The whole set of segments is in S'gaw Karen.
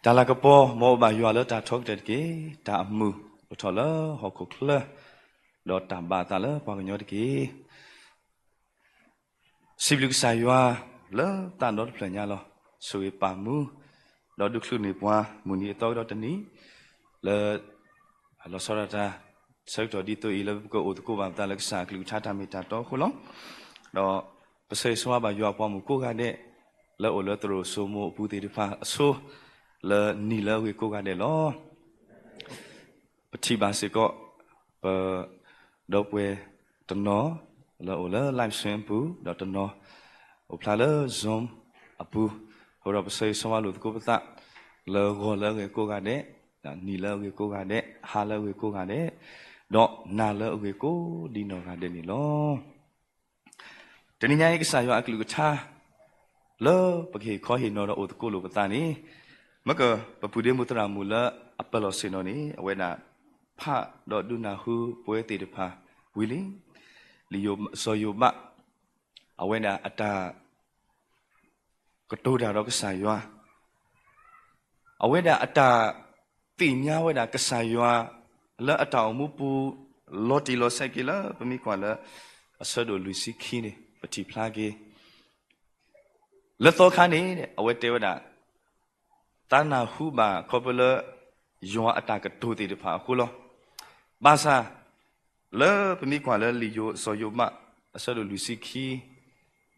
တၢ်လၤကပီၤ မ်အအိၣ်ဘၣ်ယွၤလၢတၢ်ထီကတၢၢ်တက့ၢ်. တၢ်အမုာ်အိၣ်ထီၣ်လၢဟီၣ်ခိၣ်ချၢ, ဒီးတၢ်ဘၣ်အသးလၢပှၤကညီတက့ၢ်. စံးဘျုးကစၢ်ယွၤလၢသးဒီတဖျၢၣ်ညါလီၤ. ဆိၣ်ဂ့ၤပာ်မူ ဒီးဒုးချုးန့ၢ်ပှၤ မုၢ်နံၤအသီကဒီးတနံၤ လၢ လီၤဆီဒၣ်တၢ် ဆၢကတီၢ်ဒ်သိးအံၤ လၢပကအိၣ်သကိးဘၣ်ပသးလၢကစၢ်အကလုၢ်ကထါတၢ်မ့ၢ်တၢ်တီအဃိလီၤ. ဒီးပဆၢဂ့ၤဆၢဝါဘၣ်ယွၤအပှၤမုၣ်ကိးဂၤဒဲး လၢအိၣ်လၢသရိာ်စိမိၤအပူၤသ့ၣ်တဖၣ်အဆိ လၢနံၤလၢအဂ့ၤကိးဂၤဒဲးလီၤ. ပထံၣ်ဘၣ်စ့ၢ်ကီး ပ ဒီပုၢ်ဝဲၢ်တနီၤ လၢအိၣ်လၢ live stream အပူၤ ဒီးတနီၤ အိၣ်ဖျါလၢ Zoom အပူၤ, အဃိဒီးပဆၢဂ့ၤဆၢဝါလိာ်သကိးပသး လၢဂီၤလၢအဂ့ၤကိးဂၤဒဲး, နံၤလၢအဂ့ၤကိးဂၤဒဲး, ဟါလၢအဂ့ၤကိးဂၤဒဲး, ဒီးနၤလၢအဂ့ၤကိးဒ်နီၢ်ဂၤဒဲးန့ၣ်လီၤ. တနံၤညါအံၤ ကစၢ်ယွၤအကလုၢ်ကထါ လၢပကဟ့ၣ်ခီဟ့ၣ်နီၤဒီးအိၣ်သကိးလိာ်ပသးန့ၣ်, မ့ၢ်က ပပုၢ်ဒ့မုၣ်သရၣ်မုၣ်လၢအပၢၢ်လီၤဆ့ၣ်နီၤန့ၣ် အဝဲဒၣ်ဖးဒီးဒုးနၢ်ဟူပဝဲသ့ၣ်တဖၣ်ဝံၤလံ. လံာ်ယိၤစီၤယိၤဘး အဝဲဒၣ်အတၢ် ကတိၤတၢ်ဒီးကစၢ်ယွၤ, အဝဲဒၣ်အတၢ်သ့ၣ်ညါဝဲဒၣ်ကစၢ်ယွၤ လၢအတၢ်အိၣ်မူပူၤ လီၤတံၢ်လီၤဆဲးက့ၤလၢပမ့ၢ်ကွၢ်လၢ အဆၢဒိၣ်လွံၢ်ဆံခံန့ၣ် ပထံၣ်ဖျါက့ၤ လၢသီခါန့ၣ် အဝဲတဲဝဲဒၣ် သးနၢ်ဟူဘၣ်ခီဖျိလၢ ယွၤအတၢ်ကတိၤသ့ၣ်တဖၣ်အဃိလီၤ. ဘၣ်ဆၣ် လၢပမ့ၢ်ကွၢ်လၢလံာ်ယိၤစီၤယိၤဘး အဆၢဒိၣ်လွံၢ်ဆံခံ,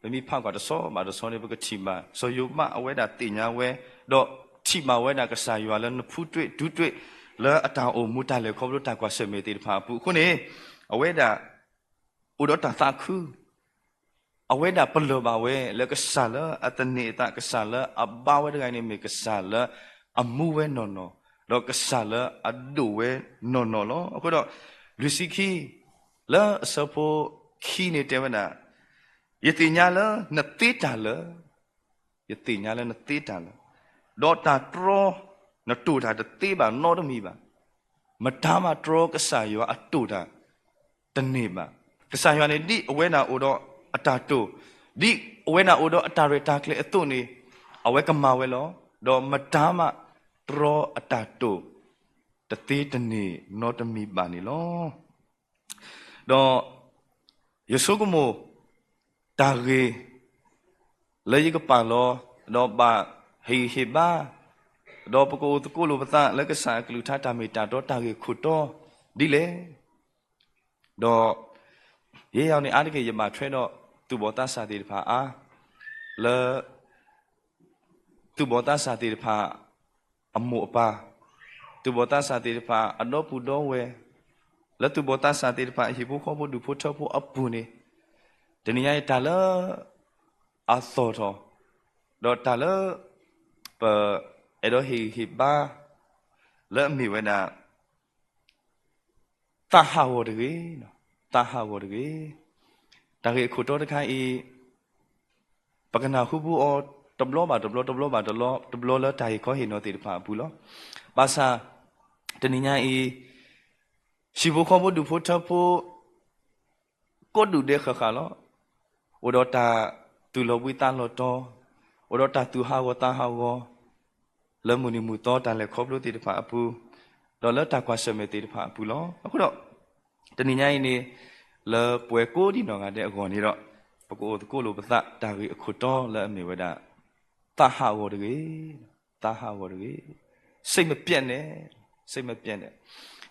ပမ့ၢ်ဖးကွၢ်တဆီဘၣ်တဆီန့ၣ် ပကထံၣ်ဘၣ် စီၤယိၤဘးအဝဲဒၣ်သ့ၣ်ညါဝဲ, ဒီးထံၣ်ဘၣ်ဝဲဒၣ်ကစၢ်ယွၤလၢနဖူးတွ့ဒူးတွ့ လၢအတၢ်အိၣ်မူတၢ်လဲၤခီဖျိတၢ်ကွၢ်ဆၢၣ်မဲာ်သ့ၣ်တဖၣ်အပူၤအဃိန့ၣ်, အဝဲဒၣ် အိၣ်ဒီးတၢ်သးခု, အဝဲဒၣ်ပလၢၢ်ဘၣ်ဝဲလၢကစၢ်လၢအသန့ၤအသး ကစၢ်လၢအဘါဝဲတဂၤန့ၣ် မ့ၢ်ကစၢ်လၢအမူဝဲနီၢ်နီၢ်, ဒီးကစၢ်လၢအဒိၣ်ဝဲနီၢ်နီၢ်လီၤ. အဃိဒီး လွံၢ်ဆံခံ လၢအဆၢဖိခံန့ၣ်တဲဝဲဒၣ်, ယသ့ၣ်ညါလၢနသ့တၢ်လၢာ် ယသ့ၣ်ညါလၢနသ့တၢ်လၢာ်, ဒီးတၢ်တြီနတိာ်တၢ်တသ့ဘၣ်နီတမံၤဘၣ်. မတၤမးတြီကစၢ်ယွၤအတိာ်တၢ်တန့ၢ်ဘၣ်. ကစၢ်ယွၤန့ၣ် ဒ်အဝဲဒၣ်အိၣ်ဒီးအတၢ်တိာ်, ဒ်အဝဲဒၣ်အိၣ်ဒီးအတၢ်ရဲၣ်တၢ်ကျဲၤအသိးန့ၣ် အဝဲကမၤဝဲလီၤ. ဒီးမတၤမးတြီအတၢ်တိာ် တသ့တန့ၢ်နီတမံၤဘၣ်န့ၣ်လီၤ. ဒီး ယဆိကမိၣ် တၢ်ဂ့ၢ် လၢယကပာ်လီၤ ဒီးဘၣ်ဟ့ၣ်ဂံၢ်ဟ့ၣ်ဘါ, ဒီးပကအိၣ်သကိးလိာ်ပသးလၢကစၢ်အကလုၢ်ကထါတၢ်မ့ၢ်တၢ်တီတၢ်ဂ့ၢ်ခိၣ်တီဒ်လဲၣ်. ဒီး ယဲယၤန့ၣ် အါတက့ၢ်ယဘၣ်ထွဲဒီး သူၣ်ဘီၣ်သးစၢ်သ့ၣ်တဖၣ်အါ, လၢ သူၣ်ဘီၣ်သးစၢ်သ့ၣ်တဖၣ် အမိၢ်အပၢ်, သူၣ်ဘီၣ်သးစၢ်သ့ၣ်တဖၣ် အဒီပုၢ်ဒီဝဲၢ်, လၢသူၣ်ဘီၣ်သးစၢ်သ့ၣ်တဖၣ် အဟံၣ်ဖိဃီဖိဒူၣ်ဖိထၢဖိအပူၤန့ၣ်, တနံၤညါအံၤတၢ်လၢ အသီၣ်ထီၣ်, ဒီးတၢ်လၢ ပ အဲၣ်ဒိးဟ့ၣ်ဂံၢ်ဟ့ၣ်ဘါ လၢအမ့ၢ်ဝဲဒၣ် သးဟးဂီၤတဂ့ၤ, သးဟးဂီၤတဂ့ၤ. တၢ်ဂ့ၢ်အခိၣ်တီတခါအံၤ ပကနၢ်ဟူပူအီၤ တဘျီဘၣ်တဘျီ တဘျီဘၣ်တဘျီ တဘျီလၢတၢ်ဟ့ၣ်ခီဟ့ၣ်နီၤသ့ၣ်တဖၣ်အပူၤလီၤ. ဘၣ်ဆၣ် တနံၤညါအံၤ ဟံၣ်ဖိဃီဖိဒူၣ်ဖိထၢဖိ ကိးဒူၣ်ဒဲးဃၣ်ဃၣ်လီၤ. အိၣ်ဒီးတၢ်သူၣ်လီၤဘှံးသးလီၤတီၤ, အိၣ်ဒီးတၢ်သူၣ်ဟးဂီၤသးဟးဂီၤ လၢမုၢ်နံၤမုၢ်သီတၢ်လဲၤခီဖျိသ့ၣ်တဖၣ်အပူၤ, ဒီးလၢတၢ်ကွၢ်ဆၢၣ်မဲာ်သ့ၣ်တဖၣ်အပူၤလီၤ. အဃိဒီး တနံၤညါအံၤန့ၣ် လၢပှၤကိးဒံနီၢ်ဂၤဒဲးအဂီၢ်န့ၣ်ဒီး ပကအိၣ်သကိးလိာ်ပသးတၢ်ဂ့ၢ်အခိၣ်တီလၢအမ့ၢ်ဝဲဒၣ် သးဟးဂီၤတဂ့ၤ, သးဟးဂီၤတဂ့ၤ, စိတ်မပျက်နဲ့, စိတ်မပျက်နဲ့.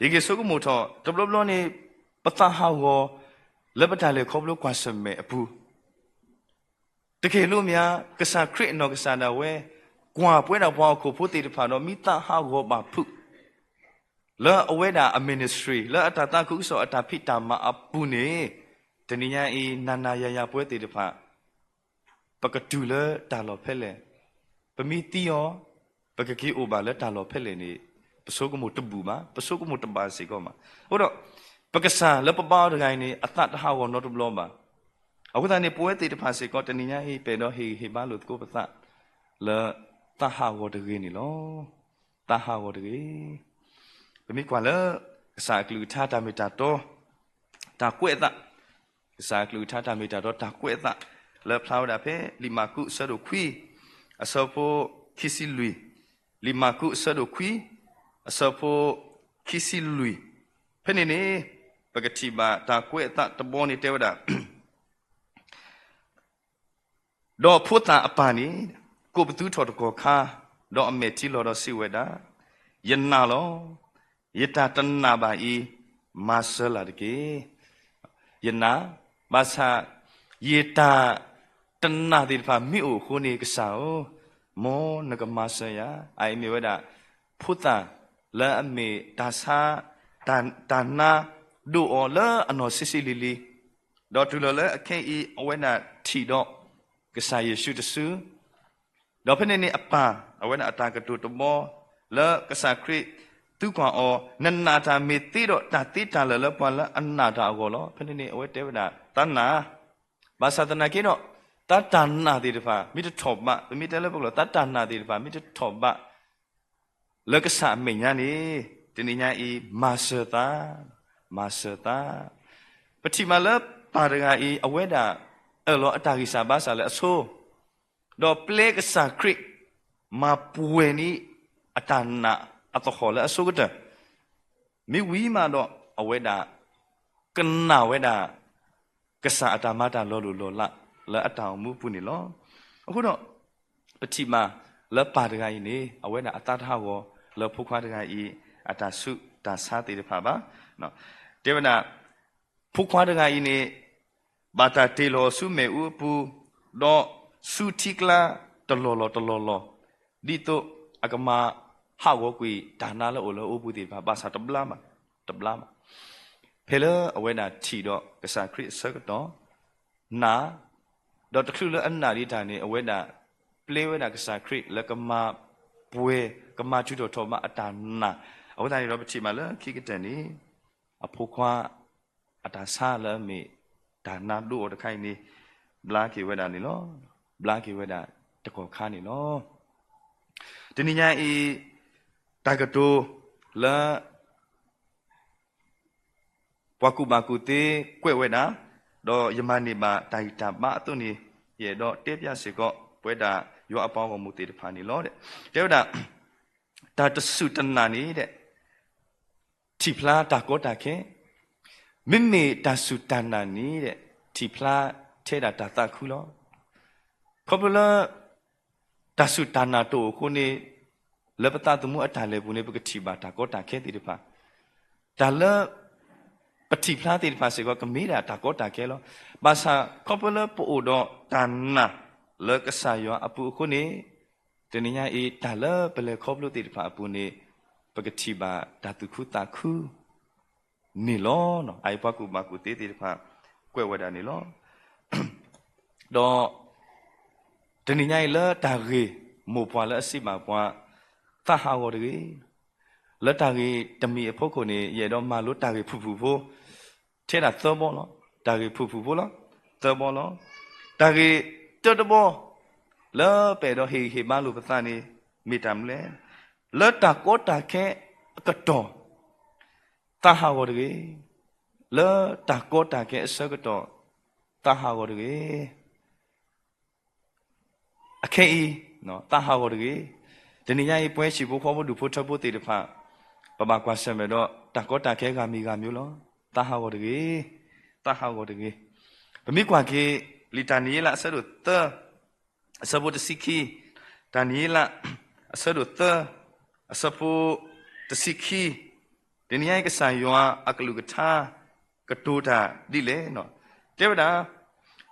ယက့ၤဆိကမိၣ်ထီၣ် တဘျီဘျီန့ၣ် ပသးဟးဂီၤ လၢပတၢ်လဲၤခီဖျိကွၢ်ဆၢၣ်မဲာ်အပူၤ တက့ၢ်လိမ့ၢ်ဧါ, ကစၢ်ခရံာ်အနီၢ်ကစၢ်ဒၣ်ဝဲ ကွၢ်ပဝဲဒၣ်ပှၤဟီၣ်ခိၣ်ဖိသ့ၣ်တဖၣ်ဒီး မ့ၢ်သးဟးဂီၤဘၣ်ဖုး လၢအဝဲဒၣ်အ ministry လၢအတၢ်သးခုကစီၣ်အတၢ်ဖံးတၢ်မၤအပူၤန့ၣ်, တနံၤညါအံၤ နၤနၤယၤယၤပဝဲသ့ၣ်တဖၣ် ပကတုၤလၢတၢ်လီၢ်ဖဲလဲၣ်. ပမ့ၢ်သံအီၤ, ပကက့ၤအိၣ်ဘၣ်လၢတၢ်လီၢ်ဖဲလဲၣ်န့ၣ် ပဆိကမိၣ်တဘူၣ်ဘၣ်, ပဆိကမိၣ်တဘၣ်စ့ၢ်ကီးဘၣ်. အဃိဒီး ပကစၢ်လၢပဘါအီၤတဂၤအံၤန့ၣ် အသးတဟးဂီၤနီတဘျီဘၣ်. အဃိသတးန့ၣ် ပဝဲသ့ၣ်တဖၣ်စ့ၢ်ကီး တနံၤညါအံၤ ပအဲၣ်ဒိးဟ့ၣ်ဂံၢ်ဟ့ၣ်ဘါလိာ်သကိးပသး လၢသးဟးဂီၤတဂ့ၤန့ၣ်လီၤ. သးဟးဂီၤတဂ့ၤ. ပမ့ၢ်ကွၢ်လၢ ကစၢ်အကလုၢ်ကထါတၢ်မ့ၢ်တၢ်တီ တၢ်ကွဲးအသး, ကစၢ်အကလုၢ်ကထါတၢ်မ့ၢ်တၢ်တီ တၢ်ကွဲးအသး လၢဖျါဝဲဒၣ်ဖဲ လံာ်မၢ်ကူး အဆၢဒိၣ်ခွံ အဆၢဖိခံဆံလွံၢ် လံာ်မၢ်ကူးအဆၢဒိၣ်ခွံ အဆၢဖိခံဆံလွံၢ်, ဖဲန့ၣ်န့ၣ် ပကထံၣ်ဘၣ်တၢ်ကွဲးအသးတဘီန့ၣ်တဲဝဲဒၣ် ဒီးဖိသၣ်အပၢ်န့ၣ် ကိးပသူထီၣ်တကီၢ်ခါ, ဒီးအမဲာ်ထံလီၤဒီးစံးဝဲဒၣ်, ယနာ်လီၤ. ယတၢ်တနာ်ဘၣ်အံၤ မၤစၢၤလၢ်တက့ၢ်. ယနာ်, ဘၣ်ဆၣ် ယတၢ်တနာ်သ့ၣ်တဖၣ်မ့ၢ်အိၣ်အဃိန့ၣ် ကစၢ်ဧၢ, မ်နကမၤစၢၤယၤ. အအံၤမ့ၢ်ဝဲဒၣ် ဖိသၣ်လၢအမ့ၢ်တၢ်ဆါ, တၢ်, တၢ်နါဒိၣ်အီၤလၢအနီၢ်ဆံးဆံးလံၤလံၤ, ဒီးတုၤလီၤလၢအခဲအံၤ အဝဲဒၣ်ထံၣ်ဒီးကစၢ်ယ့ၣ်ၡူးတစု, ဒီးဖဲန့ၣ်န့ၣ်အပၢ် အဝဲဒၣ်အတၢ်ကတိၤတဘီ လၢကစၢ်ခရံာ်သံကွၢ်အီၤ, နနာ်တၢ်မ့ၢ်သ့ဒီးတၢ်သ့တၢ်လၢာ်လၢပှၤလၢအနာ်တၢ်အဂီၢ်လီၤ. ဖဲန့ၣ်န့ၣ် အဝဲတဲဝဲဒၣ် သးနာ်, ဘၣ်ဆၣ်သနာ်က့ဒီး သးတၢ်နာ်သ့ၣ်တဖၣ် မ့ၢ်တထီၣ်ဘး, ပမ့ၢ်တဲလၢပကျိာ် သးတၢ်နာ်သ့ၣ်တဖၣ်မ့ၢ်တထီၣ်ဘး လၢကစၢ်အမဲာ်ညါန့ၣ် တနံၤညါအံၤ မၤစၢၤသး, မၤစၢၤသး. ပထံၣ်မးလၢပၢ်တဂၤအံၤ အဝဲဒၣ် အၢၣ်လီၤအတၢ်ဂံၢ်စၢ်ဘါစၢ်လၢအဆိ, ဒီးပျဲကစၢ်ခရံာ် မၤပှဲၤန့ၢ်အတၢ်နာ်အသဟီၣ်လၢအဆိကတၢၢ် မ့ၢ်ဝံၤမးဒီး အဝဲဒၣ် ကနၣ်ဝဲဒၣ် ကစၢ်အတၢ်မၤတၢ်လီၤလိၢ်လီၤလး လၢအတၢ်အိၣ်မူအပူၤန့ၣ်လီၤ. အဃိဒီး ပထံၣ်မးလၢပၢ်တဂၤအံၤန့ၣ် အဝဲဒၣ်အသးတဟးဂီၤလၢဖိခွါတဂၤအံၤ အတၢ်ဆူးတၢ်ဆါသ့ၣ်တဖၣ်ဘၣ်. တဲဝဲဒၣ် ဖိခွါတဂၤအံၤန့ၣ် ဘၣ်တၢ်တ့ၢ်လီၤဆူမ့ၣ်အူအပူၤ, ဒီးဆူထံကျါတလီၢ်လီၢ်တလီၢ်လီၢ်, ဒ်သိးအကမၤဟးဂီၤကွံာ်တၢ်နါလၢအိၣ်လၢအအိပူၤသ့ၣ်တဖၣ် ဘၣ်ဆၣ်တဘျါဘၣ်, တဘျါဘၣ်. ဖဲလၢအဝဲဒၣ်ထံၣ်ဒီးကစၢ်ခရံာ်အဆၢကတီၢ် နာ်, ဒီးတချုးလၢအနာ်ဒံးတၢ်န့ၣ် အဝဲဒၣ်ပျဲဝဲဒၣ်ကစၢ်ခရံာ်လၢကမၤပှဲၤ ကမၤထုးထီၣ်ထီၣ်ဘးအတၢ်နာ်. အဃိသတးန့ၣ်ဒီး ပထံၣ်မးလၢခံကတၢၢ်န့ၣ် အဖိခွါ အတၢ်ဆါလၢအမ့ၢ်တၢ်နါဒိၣ်အီၤတခါအံၤန့ၣ် ဘျါက့ၤဝဲဒၣ်န့ၣ်လီၤ. ဘျါက့ၤဝဲဒၣ်တကီၢ်ခါန့ၣ်လီၤ. တနံၤညါအံၤ တၢ်ကတိၤလၢ ပှၤကူၣ်ဘၣ်ကူၣ်သ့ကွဲးဝဲဒၣ်, ဒီးယမၤန့ၢ်ဘၣ်တၢ်ဂံၢ်တၢ်ဘါအသိးန့ၣ် ယအဲၣ်ဒိးတဲပျးစ့ၢ်ကီး ပဝဲဒၣ်ယွၤအပှၤဂီၢ်မုၢ်သ့ၣ်တဖၣ်န့ၣ်လီၤ. တဲဝဲဒၣ် တၢ်တစူၢ်တနာ်န့ၣ် ထံၣ်ဖျါတၢ်ကီတၢ်ခဲ, မ့မ့ၢ်တၢ်စူၢ်တၢ်နာ်န့ၣ် ထံၣ်ဖျါထဲဒၣ်တၢ်သးခုလီၤ. ခီဖျိလၢ တၢ်စူၢ်တၢ်နာ်တအိၣ်အဃိန့ၣ် လၢပသးသမူအတၢ်လဲၤပူၤန့ၣ် ပကထံၣ်ဘၣ်တၢ်ကီတၢ်ခဲသ့ၣ်တဖၣ်, တၢ်လၢ ပထံၣ်ဖျါသ့ၣ်တဖၣ်စ့ၢ်ကီး ကမ့ၢ်ဒၣ်တၢ်ကီတၢ်ခဲလီၤ. ဘၣ်ဆၣ်ခီဖျိလၢပအိၣ်ဒီးတၢ်နာ်လၢကစၢ်ယွၤအပူၤအဃိန့ၣ် တနံၤညါအံၤ တၢ်လၢပလဲၤခီဖျိသ့ၣ်တဖၣ်အပူၤန့ၣ် ပကထံၣ်ဘၣ်တၢ်သူၣ်ခုသးခု န့ၣ်လီၤ. အအံၤပှၤကူၣ်ဘၣ်ကူၣ်သ့သ့ၣ်တဖၣ် ကွဲးဝဲဒၣ်န့ၣ်လီၤ. ဒီး တနံၤညါအံၤလၢတၢ်ဂ့ၢ်မိၢ်ပှၢ်လၢအစံးဘၣ်ပှၤ သးဟးဂီၤတဂ့ၤ. လၢတၢ်ဂ့ၢ်တမံၤအဖီခိၣ်န့ၣ် ယအဲၣ်ဒိးမၤလိတၢ်ဂ့ၢ်ဖုၣ်ဖုၣ်ဖိ ထဲဒၣ်သၢဘီလီၤ. တၢ်ဂ့ၢ်ဖုၣ်ဖုၣ်ဖိလီၤ. သၢဘီလီၤ. တၢ်ဂ့ၢ်တၢတဘီ လၢပအဲၣ်ဒိးဟ့ၣ်ဂံၢ်ဟ့ၣ်ဘါလိာ်ပသးန့ၣ် မ့ၢ်တၢ်မနုၤလဲၣ်. လၢတၢ်ကီတၢ်ခဲအကတီၢ် သးဟးဂီၤတဂ့ၤ. လၢတၢ်ကီတၢ်ခဲအဆၢကတီၢ် သးဟးဂီၤတဂ့ၤ. အခဲအံၤ သးဟးဂီၤတဂ့ၤ. တနံၤညါအံၤ ပဝဲဟံၣ်ဖိဃီဖိဒူၣ်ဖိထၢဖိသ့ၣ်တဖၣ် ပဘၣ်ကွၢ်ဆၢၣ်မဲာ်ဒီး တၢ်ကီတၢ်ခဲဂၤမံၤဂၤမံၤလီၤ. သးဟးဂီၤတဂ့ၤ. သးဟးဂီၤတဂ့ၤ. ပမ့ၢ်ကွၢ်က့ၤ လံာ်တၢ်နံၤအ့လးအဆၢဒိၣ်သၢ အဆၢဖိတဆံခံ, တၢ်နံၤအ့လး အဆၢဒိၣ်သၢ အဆၢဖိတဆံခံ, တနံၤညါအံၤကစၢ်ယွၤအကလုၢ်ကထါ ကတိၤတၢ်ဒ်လဲၣ်. တဲဝဲဒၣ်,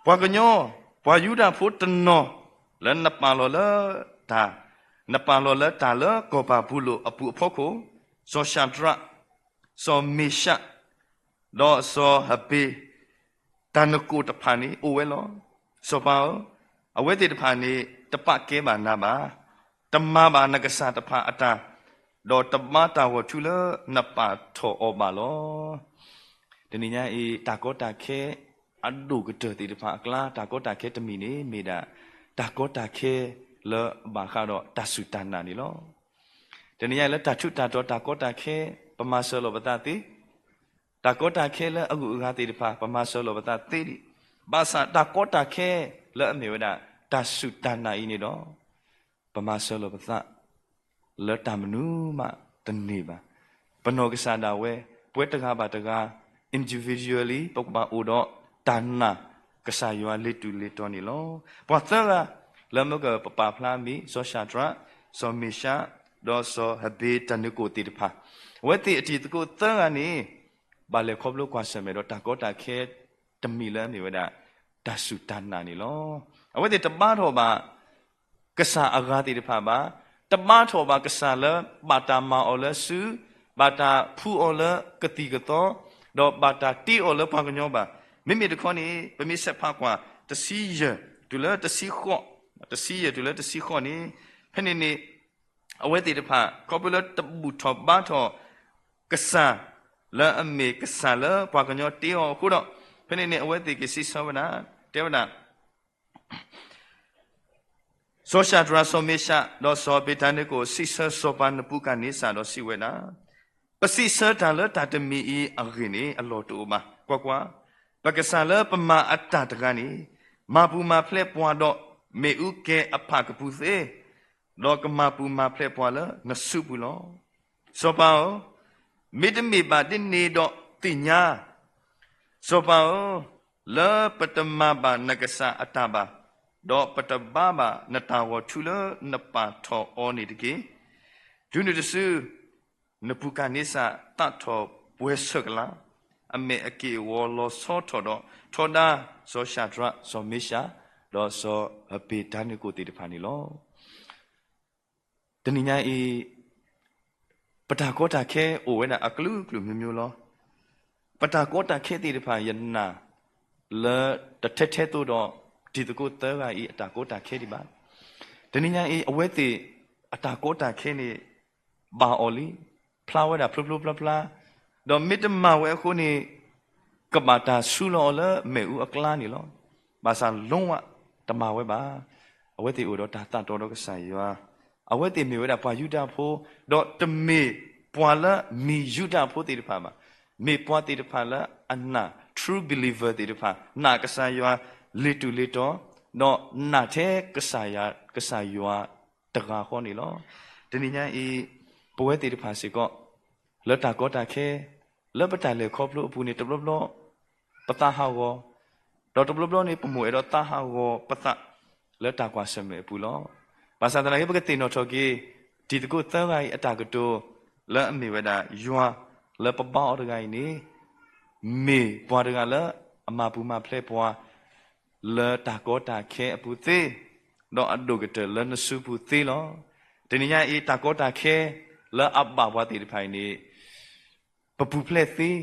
ပှၤကညီ, ပှၤယူဒၤဖိတနီၤ လၢနပာ်လီၤလၢတၢ်, နပာ်လီၤလၢတၢ်လၢကီၢ်ဘၤဘူၤလိၣ်အပူၤအဖီခိၣ်, စီၤၡၤဒြး, စီၤမ့ၤၡး, ဒီးစီၤဟဘ့း တၢ်နကိၣ်တဖၣ်န့ၣ်အိၣ်ဝဲလီၤ. စီၤပၤဧၢ, အဝဲသ့ၣ်တဖၣ်န့ၣ် တပာ်ကဲဘၣ်နၤဘၣ်, တမၤဘၣ်နကစၢ်တဖၣ်အတၢ်, ဒီးတဘါတၢ်ဂီၤထူလၢနပာ်ထီၣ်အီၤဘၣ်လီၤ. တနံၤညါအံၤ တၢ်ကီတၢ်ခဲအဒိၣ်ကတၢၢ်သ့ၣ်တဖၣ်အကျါ တၢ်ကီတၢ်ခဲတမံၤန့ၣ် မ့ၢ်ဒၣ်တၢ်ကီတၢ်ခဲလၢအဘၣ်ဃးဒီးတၢ်စူၢ်တၢ်နာ်န့ၣ်လီၤ. တနံၤညါအံၤလၢတၢ်ထူးတၢ်တီၤတၢ်ကီတၢ်ခဲ ပမၤစၢၤလိာ်ပသးသ့ တၢ်ကီတၢ်ခဲလၢအဂုၤအဂၤသ့ၣ်တဖၣ် ပမၤစၢၤလိာ်ပသးသ့ဒံး, ဘၣ်ဆၣ်တၢ်ကီတၢ်ခဲလၢအမ့ၢ်ဝဲဒၣ် တၢ်စူၢ်တၢ်နာ်အံၤန့ၣ်ဒီး ပမၤစၢၤလိာ်ပသး လၢတၢ်မနုၤမးတန့ၢ်ဘၣ်. ပနီၢ်ကစၢ်ဒၣ်ဝဲ ပဝဲတဂၤဘၣ်တဂၤ individually ပကဘၣ်အိၣ်ဒီးတၢ်နာ်ကစၢ်ယွၤလ့ၤတူာ်လ့ၤတီၤန့ၣ်လီၤ. ပှၤသၢဂၤ လၢမ့ၢ်ကပပာ်ဖျါမံၤ စီၤၡၤဒြး, စီၤမ့ၤၡး, ဒီးစီၤဟဘ့းတၢ်နကိၣ်သ့ၣ်တဖၣ်, အဝဲသ့ၣ်အတံၤသကိးသၢဂၤန့ၣ် ဘၣ်လဲၤခီဖျိကွၢ်ဆၢၣ်မဲာ်ဒီးတၢ်ကီတၢ်ခဲတမံၤလၢအမ့ၢ်ဝဲဒၣ် တၢ်စူၢ်တၢ်နာ်န့ၣ်လီၤ. အဝဲသ့ၣ်တဘါထီၣ်ဘၣ် ကစၢ်အဂၤသ့ၣ်တဖၣ်ဘၣ်, တဘါထီၣ်ဘၣ်ကစၢ်လၢဘၣ်တၢ်မၤအီၤလၢစု, ဘၣ်တၢ်ဖှူအီၤလၢကသံၣ်ကသီ, ဒီးဘၣ်တၢ်တ့အီၤလၢပှၤကညီဘၣ်. မ့မ့ၢ်တခီန့ၣ် ပမ့ၢ်ဆဲးဖးကွၢ် တဆံယဲၢ်တုၤလၢတဆံဃိး, တဆံယဲၢ်တုၤလၢတဆံဃိးန့ၣ်, ဖဲန့ၣ်န့ၣ် အဝဲသ့ၣ်တဖၣ် ခီဖျိလၢတဘူၣ်ထီၣ်ဘါထီၣ် ကစၢ် လၢအမ့ၢ်ကစၢ်လၢပှၤကညီတ့အီၤအဃိဒီး, ဖဲန့ၣ်န့ၣ် အဝဲသ့ၣ်ကစံးဆၢဝဲဒၣ်, တဲဝဲဒၣ် စီၤၡၤဒြး, စီၤမ့ၤၡး, ဒီးစီၤအဘ့းနကိၣ် စံးဆၢစီၤပၤနဘူၤခၣ်နံစၢ်ဒီးစံးဝဲဒၣ်, ပစံးဆၢတၢ်လၢတၢ်တမံၤအံၤအဂ့ၢ်န့ၣ် အလီၢ်တအိၣ်ဘၣ်. ကွၢ်ကွၢ်, ပကစၢ်လၢပမၤအတၢ်တဂၤန့ၣ် မၤပူၤမၤဖျဲးပှၤဒီး မ့ၣ်အူကဲၤအဖၣ်ကပူၤသ့, ဒီးကမၤပူၤမၤဖျဲးပှၤလၢနစုပူၤလီၤ. စီၤပၤဧၢ, မ့တမ့ၢ်ဘၣ်ဒ်န့ၣ်ဒီးသ့ၣ်ညါ, စီၤပၤဧၢ, လၢပတမၤဘၣ်နကစၢ်အတၢ်ဘၣ်, ဒီးပတဘါဘၣ်နတၢ်ဂီၤထူလၢနပာ်ထီၣ်အီၤန့ၣ်တက့ၢ်. တုၤနုၤတစု နဘူၤခၣ်နံစၢ်သးထီၣ်ပှဲၤဆၢကလး, အမဲာ်အက့ၢ်အဂီၤလီၤဆီထီၣ်ဒီး ထီဒါစီၤၡၤဒြး, စီၤမ့ၤၡး, ဒီးစီၤအဘ့းနကိၣ်သ့ၣ်တဖၣ်န့ၣ်လီၤ. တနံၤညါအံၤ ပတၢ်ကီတၢ်ခဲအိၣ်ဝဲဒၣ်အကလုာ်ကလုာ်မျိုးမျိုးလီၤ. ပတၢ်ကီတၢ်ခဲသ့ၣ်တဖၣ် ယနာ်လၢတထဲထဲသိးဒီး တံၤသကိးသၢဂၤအံၤအတၢ်ကီတၢ်ခဲဒံးဘၣ်. တနံၤညါအံၤ အဝဲသ့ၣ်အတၢ်ကီတၢ်ခဲန့ၣ် ဘၣ်အီၤလံ, ဖျါဝဲဒၣ်ဖျိဖျိဖျါဖျါ, ဒီးမ့တမၤဝဲအဃိန့ၣ် ကဘၣ်တၢ်ဆူလီၤအီၤလၢမ့ၣ်အူအကျါန့ၣ်လီၤ. ဘၣ်ဆၣ်လီၤဝဲ တမၤဝဲဘၣ်. အဝဲသ့ၣ်အိၣ်ဒီးတၢ်သးတီဒီးကစၢ်ယွၤ, အဝဲသ့ၣ်မ့ၢ်ဝဲဒၣ်ပှၤယူဒၤဖိ, ဒီးတမ့ၢ်ပှၤလၢမ့ၢ်ယူဒၤဖိသ့ၣ်တဖၣ်ဘၣ်. မ့ၢ်ပှၤသ့ၣ်တဖၣ်လၢအနာ် true believer သ့ၣ်တဖၣ် နာ်ကစၢ်ယွၤလ့ၤတူာ်လ့ၤတီၤ, ဒီးနာ်ထဲကစၢ်ယွၤတဂၤဃီန့ၣ်လီၤ. တနံၤညါအံၤ ပဝဲသ့ၣ်တဖၣ်စ့ၢ်ကီး လၢတၢ်ကီတၢ်ခဲ လၢပတၢ်လဲၤခီဖျိအပူၤန့ၣ် တဘျီဘျီ ပသးဟးဂီၤ, ဒီးတဘျီဘျီန့ၣ် ပမိၣ်အဲၣ်ဒိးသးဟးဂီၤပသး လၢတၢ်ကွၢ်ဆၢၣ်မဲာ်အပူၤလီၤ. ဘၣ်ဆၣ်သနာ်က့ ပကသ့ၣ်နီၣ်ထီၣ်က့ၤ တံၤသကိးသၢဂၤအံၤအတၢ်ကတိၤ လၢအမ့ၢ်ဝဲဒၣ်ယွၤလၢပဘါအီၤတဂၤအံၤန့ၣ် မ့ၢ်ပှၤတဂၤလၢအမၤပူၤမၤဖျဲးပှၤ လၢတၢ်ကီတၢ်ခဲအပူၤသ့, ဒီးအဒိၣ်ကတၢၢ်လၢနစုပူၤသ့လီၤ. တနံၤညါအံၤ တၢ်ကီတၢ်ခဲလၢအဘၣ်ပှၤသ့ၣ်တဖၣ်အံၤန့ၣ် ပပူၤဖျဲးသ့,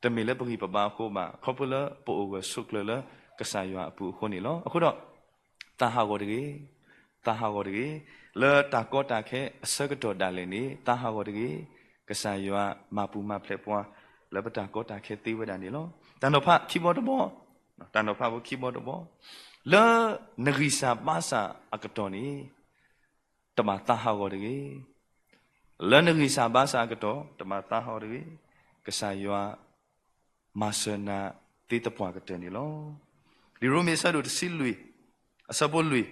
တမ့ၢ်လၢပဂံၢ်ပဘါအဃိဘၣ်, ခီဖျိလၢပအိၣ်ဂၢၢ်ဆိးကျၢၤလၢကစၢ်ယွၤအပူၤအဃိန့ၣ်လီၤ. အဃိဒီး သးဟးဂီၤတဂ့ၤ, သးဟးဂီၤတဂ့ၤ, လၢတၢ်ကီတၢ်ခဲအဆၢကတီၢ်ဒၣ်လဲာ်န့ၣ် သးဟးဂီၤတဂ့ၤ, ကစၢ်ယွၤမၤပူၤမၤဖျဲးပှၤ လၢပတၢ်ကီတၢ်ခဲသ့ဝဲဒၣ်န့ၣ်လီၤ. တၢ်နီၤဖးခံဘီတဘီ, တၢ်နီၤဖးဖိခံဘီတဘီ, လၢနဂံၢ်စၢ်ဘါစၢ်အကတီၢ်န့ၣ် တဘၣ်သးဟးဂီၤတဂ့ၤ. လၢနဂံၢ်စၢ်ဘါစၢ်အကတီၢ် တဘၣ်သးဟးဂီၤတဂ့ၤ. ကစၢ်ယွၤမၤစၢၤနၤသ့သပှၢ်ကတၢၢ်န့ၣ်လီၤ. လံာ်ရိမ့ၤအဆၢဒိၣ်တဆံလွံၢ်, အဆၢဖိလွံၢ်,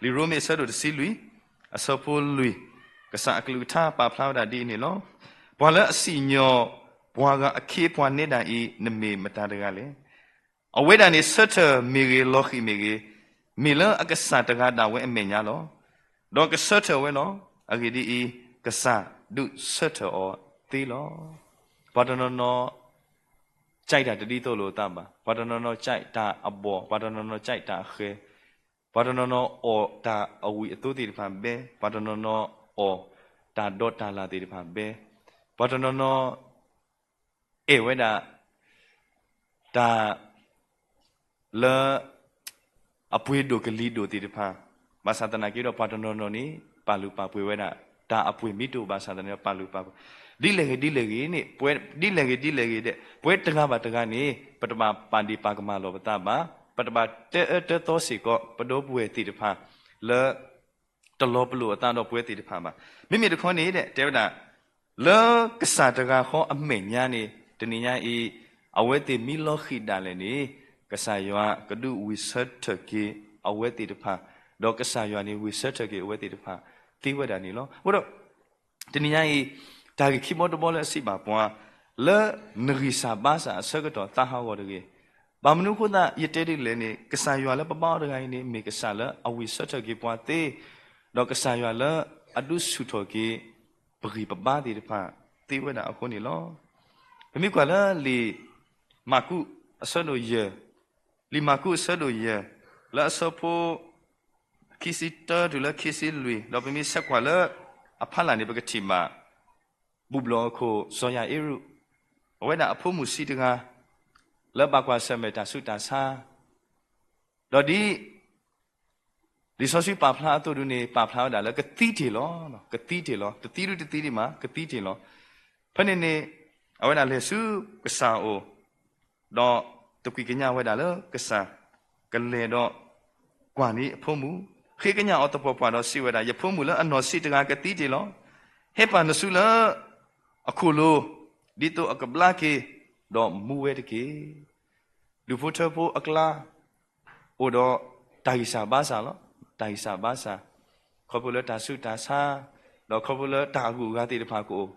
လံာ်ရိမ့ၤအဆၢဒိၣ်တဆံလွံၢ်, အဆၢဖိလွံၢ်, ကစၢ်အကလုၢ်ကထါပာ်ဖျါဝဲဒၣ်ဒ်အံၤန့ၣ်လီၤ. ပှၤလၢအစံၣ်ညီၣ်ပှၤဂၤအခ့အပှၤနဲဒၣ်အံၤ နမ့ၢ်မတၤတဂၤလဲၣ်. အဝဲဒၣ်န့ၣ် ဆၢထၢၣ်မ့ၢ်ဂ့ၤ လီၤဃံၣ်မ့ၢ်ဂ့ၤ, မ့ၢ်လၢအကစၢ်တဂၤဒၣ်ဝဲအမဲာ်ညါလီၤ. ဒီးကဆၢထၢၣ်ဝဲလီၤ. အဂ့ၢ်ဒ်အံၤ, ကစၢ်ဒုးဆၢထၢၣ်အီၤသ့လီၤ. ပှၤတနီၤနီၤ ကြိုက်တၢ်တဒ်သိးလိာ်အသးဘၣ်. ပှၤတနီၤနီၤ ကြိုက်တၢ်အဘီၣ်, ပှၤတနီၤနီၤ ကြိုက်တၢ်အဃဲၤ, ပှၤတနီၤနီၤ အီၣ်တၢ်အဝံၣ်အသိသ့ၣ်တဖၣ်ဘဲ, ပှၤတနီၤနီၤ အီၣ်တၢ်ဒီးတၢ်လၢ်သ့ၣ်တဖၣ်ဘဲ, ပှၤတနီၤနီၤ အဲၣ်ဝဲဒၣ် တၢ် လၢ အပှ့ၤဒိၣ်ကလံၤဒိၣ်သ့ၣ်တဖၣ်, ဘၣ်ဆၣ်သနာ်က့ဒီး ပှၤတနီၤနီၤန့ၣ် ပာ်လုၢ်ပာ်ပှ့ၤဝဲဒၣ် တၢ်အပှ့ၤမ့ၢ်တအိၣ်ဘၣ်ဆၣ်သနာ်က့ ပာ်လုၢ်ပာ်ပှ့ၤ ဒ်လဲၣ်ဂ့ၤဒ်လဲၣ်ဂ့ၤန့ၣ်, ဒ်လဲၣ်ဂ့ၤဒ်လဲၣ်ဂ့ၤဒဲး ပဝဲတဂၤဘၣ်တဂၤန့ၣ် ပတဘၣ်ပာ်ဒ့ၣ်ပာ်ကမၣ်လိာ်ပသးဘၣ်, ပတဘၣ်တအၢတသီစ့ၢ်ကီး ပဒီပုၢ်ဝဲၢ်သ့ၣ်တဖၣ် လၢ တလီၤပလိာ်အသးဒီးပဝဲသ့ၣ်တဖၣ်ဘၣ်. မ့မ့ၢ်တခီန့ၣ် တဲဝဲဒၣ် လၢကစၢ်တဂၤဃီအမဲာ်ညါန့ၣ် တနံၤညါအံၤ အဝဲသ့ၣ်မ့ၢ်လီၤဃံၣ်ဒၣ်လဲာ်န့ၣ် ကစၢ်ယွၤကဒုးဝံၢ်ဆၢထၢၣ်က့ၤအဝဲသ့ၣ်တဖၣ်, ဒီးကစၢ်ယွၤန့ၣ်ဝံၢ်ဆၢထၢၣ်က့ၤအဝဲသ့ၣ်တဖၣ် သ့ဝဲဒၣ်န့ၣ်လီၤ. အဃိဒီး တနံၤညါအံၤ တၢ်ဂ့ၢ်ခံဘီတဘီလၢအစံးဘၣ်ပှၤ လၢနဂံၢ်စၢ်ဘါစၢ်အဆၢကတီၢ်သးဟးဂီၤတဂ့ၤ. ဘၣ်မနုၤအဃိသတး ယတဲဒ်လဲၣ်န့ၣ် ကစၢ်ယွၤလၢပဘါအီၤတဂၤအံၤန့ၣ် မ့ၢ်ကစၢ်လၢအဝံၣ်ဆၢထၢၣ်က့ၤပှၤသ့, ဒီးကစၢ်ယွၤလၢအဒုးဆူၣ်ထီၣ်က့ၤ ပဂံၢ်ပဘါသ့ၣ်တဖၣ်သ့ဝဲဒၣ်အဃိန့ၣ်လီၤ. ပမ့ၢ်ကွၢ်လၢလံာ်မၢ်ကူးအဆၢဒိၣ်ယဲၢ်, လံာ်မၢ်ကူးအဆၢဒိၣ်ယဲၢ် လၢအဆၢဖိ ခံဆံတၢတုၤလၢခံဆံလွံၢ်, ဒီးပမ့ၢ်ဆဲးကွၢ်လၢအဖီလာ်န့ၣ် ပကထံၣ်ဘၣ် ဘူၣ်ဘျီၣ်အခိၣ်စီၤယၤအ့ရူး, အဝဲဒၣ်အဖိမုၣ်ဆံးတဂၤ လၢဘၣ်ကွၢ်ဆၢၣ်မဲာ်တၢ်ဆူးတၢ်ဆါ, ဒီးဒ် လံာ်စီဆှံပာ်ဖျါအသိးဒုန့ၣ် ပာ်ဖျါဝဲဒၣ်လၢကသံတ့ၢ်လီၤ, ကသံတ့ၢ်လီၤ, တသံဒုတသံဒံးမး ကသံတ့ၢ်လီၤ. ဖဲန့ၣ်န့ၣ် အဝဲဒၣ်လဲၤဆူကစၢ်အအိၣ်, ဒီးသကွံာ်ကညးဝဲဒၣ်လၢကစၢ်, ကလဲၤဒီးကွၢ်န့ၢ်အဖိမုၣ်, ဃ့ကညးအီၤသပှၢ်ပှၢ်ဒီးစံးဝဲဒၣ်, ယဖိမုၣ်လၢအနီၢ်ဆံးတဂၤကသံတ့ၢ်လီၤ. ဟဲပာ်နစုလၢအခိၣ်လိၤ, ဒ်သိးအကဘျါက့ၤ, ဒီးမူဝဲတက့ၢ်. ဒူၣ်ဖိထၢဖိအကျါ အိၣ်ဒီးတၢ်ဂံၢ်စၢ်ဘါစၢ်လီၤ. တၢ်ဂံၢ်စၢ်ဘါစၢ်, ခီဖျိလၢတၢ်ဆူးတၢ်ဆါ, ဒီးခီဖျိလၢတၢ်အဂုၤအဂၤသ့ၣ်တဖၣ်ကအိၣ်,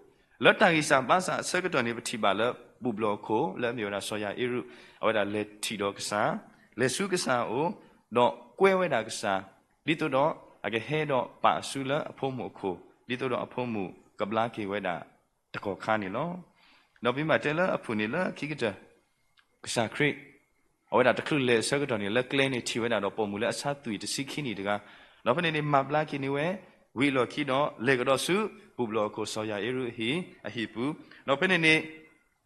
လၢတၢ်ဂံၢ်စၢ်ဘါစၢ်အဆၢကတီၢ်န့ၣ် ပထံၣ်ဘၣ်လၢဘူၣ်ဘျီၣ်အခိၣ် လၢအမ့ၢ်ဝဲဒၣ်စီၤယၤအ့ရူး, အဝဲဒၣ်လဲၤထံၣ်ဒီးကစၢ်, လဲၤဆူကစၢ်အအိၣ်, ဒီးကွဲဝဲဒၣ်ကစၢ်, ဒ်သိးဒီးအကဟဲဒီးပာ်အစုလၢအဖိမုၣ်အခိၣ်, ဒ်သိးဒီးအဖိမုၣ်ကဘျါက့ၤဝဲဒၣ်တကီၢ်ခါန့ၣ်လီၤ. ဒီးပမ့ၢ်ဘၣ်တဲလၢအဖုၣ်န့ၣ်လၢခံကတၢၢ် ကစၢ်ခရံာ် အဝဲဒၣ်တချုးလဲၤအဆၢကတီၢ်န့ၣ် လၢကျဲန့ၣ်ထံၣ်ဝဲဒၣ်ဒီးပိာ်မုၣ်လၢအဆါသွံၣ်တဆံခံနံၣ်တဂၤ, ဒီးဖဲန့ၣ်န့ၣ် မၤဘျါက့ၤန့ၢ်ဝဲ, ဝံၤအလီၢ်ခံဒီး လဲၤကဒီးဆူ ဘူၣ်ဘျီၣ်အခိၣ်စီၤယၤအ့ရူးအဟံၣ်, အဟံၣ်ပူၤ, ဒီးဖဲန့ၣ်န့ၣ်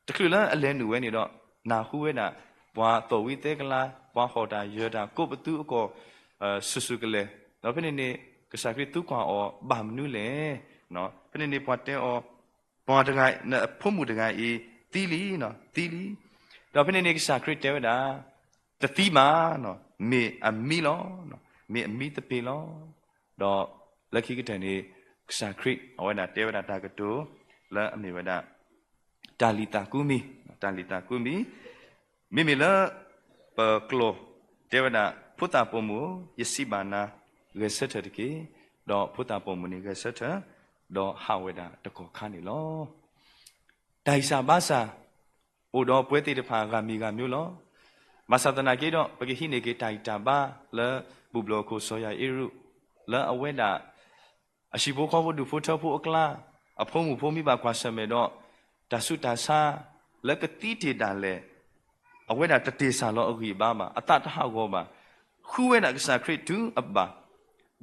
တချုးလၢအလဲၤနုာ်ဝဲန့ၣ်ဒီး နၢ်ဟူဝဲဒၣ် ပှၤသီၣ်ဝံသဲကလါ, ပှၤဟီၣ်တၢ်ယၢၤတၢ် ကိးပသူအကီၢ် စုာ်စုာ်ကလဲာ်, ဒီးဖဲန့ၣ်န့ၣ် ကစၢ်ခရံာ်သံကွၢ်အီၤ ဘၣ်မနုၤလဲၣ်. ဖဲန့ၣ်န့ၣ် ပှၤတဲအီၤ, ပှၤတဂၤ, နဖိမုၣ်တဂၤအံၤ သံလံ, သံလံ. ဒီးဖဲန့ၣ်န့ၣ် ကစၢ်ခရံာ်တဲဝဲဒၣ်, တသံဘၣ်, မ့ၢ်အမံလီၤ, မ့ၢ်အမံသပ့ၤလီၤ. ဒီးလၢခံကတၢၢ်န့ၣ် ကစၢ်ခရံာ် အဝဲဒၣ်တဲဝဲဒၣ်တၢ်ကတိၤ လၢအမ့ၢ်ဝဲဒၣ် တၢ်လံၣ်သးကူမံၤ, တၢ်လံၣ်သးကူမံၤ, မ့မ့ၢ်လၢ ပကျိာ်တဲဝဲဒၣ်, ဖိသၣ်ပိာ်မုၣ်ဧၢ, ယစံးဘၣ်နၤ, ဂဲၤဆၢထၢၣ်တက့ၢ်. ဒီးဖိသၣ်ပိာ်မုၣ်န့ၣ်ဂဲၤဆၢထၢၣ်, ဒီးဟးဝဲဒၣ်တကီၢ်ခါန့ၣ်လီၤ. တၢ်ဂံၢ်စၢ်ဘါစၢ် အိၣ်ဒီးပှၤသ့ၣ်တဖၣ်ဂၤမံၤဂၤမံၤလီၤ. ဘၣ်ဆၣ်သနာ်က့ဒီး ပကဟံးန့ၢ်က့ၤတၢ်ဂံၢ်တၢ်ဘါလၢ ဘူၣ်ဘျီၣ်ခိၣ်စီၤယၤအ့ရူး, လၢအဝဲဒၣ် အဟံၣ်ဖိဃီဖိဒူၣ်ဖိထၢဖိအကျါ, အဖိမုၣ်ဖိမ့ၢ်ဘၣ်ကွၢ်ဆၢၣ်မဲာ်ဒီး တၢ်ဆူးတၢ်ဆါ လၢကသံတ့ၢ်ဒၣ်လဲာ်, အဝဲဒၣ်တတ့ၢ်ဆၢ်လီၤအဂံၢ်အဘါဘၣ်, အသးတဟးဂီၤဘၣ်, ဃုဝဲဒၣ်ကစၢ်ခရံာ်တုၤအဘၣ်,